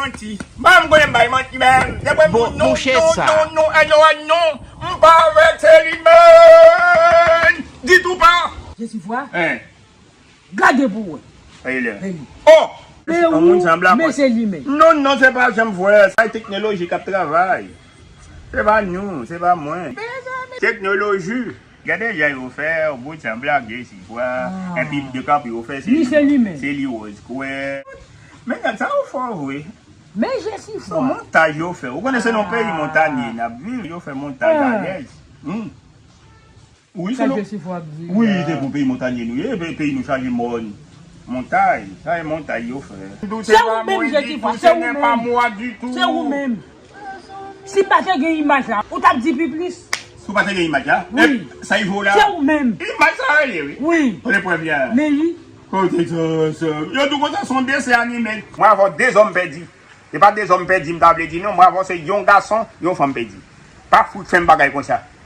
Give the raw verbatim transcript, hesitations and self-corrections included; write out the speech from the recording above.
Manti. Mwen m konnen m bay manti menm. Depi m Bon, non, mouche non, sa. non, non, ay, non, ay, non. M pa avèk se li menm. Ditou pa. Jesifwa, Hein. Gade pou wè. Hey, lè. Hey. Oh! Men Yon moun ou, sanble a men kòs. se li menm. Non, non, se pa janm vwè. Sa e teknoloji k ap travay. Se pa nou, se pa mwen. Teknoloji. Gade jan yo fè, yon bout sanble ak Jesifwa. Ah. Epi de kanpe yo fè, se Ni li, se li menm. se li wòz kwè. Men gad sa yo fò vre. Men Jesifwa. Se montaj yo fè. Ou konnen se nan peyi Ah. montanye n ap viv, yo fè montaj Ah. alèz. Hmm. Wi, Sa se non. Jesifwa ap di Wi, la. se pou peyi montanye nou ye, pe-, peyi nou chaje mòn. Montay, sa e montay yo fè. Se ou menm, Jesifwa, se ou menm. Se ou menm. Si pa te gen imaj la, ou t ap di pi plis. Si w pa te gen imaj la, Wi. e, sa y vo la. Se ou menm. Imaj sa rele, wi. Wi. Kote prèv ya? Men li. Kote sa, sa? Yo di konsa se yon desen anime. Mwen avè w de zòm pèdi. Se pa de zòm pèdi m ta vle di non. Mwen avè w se yon gason, yon fanm pèdi. Pa fout fè m bagay konsa.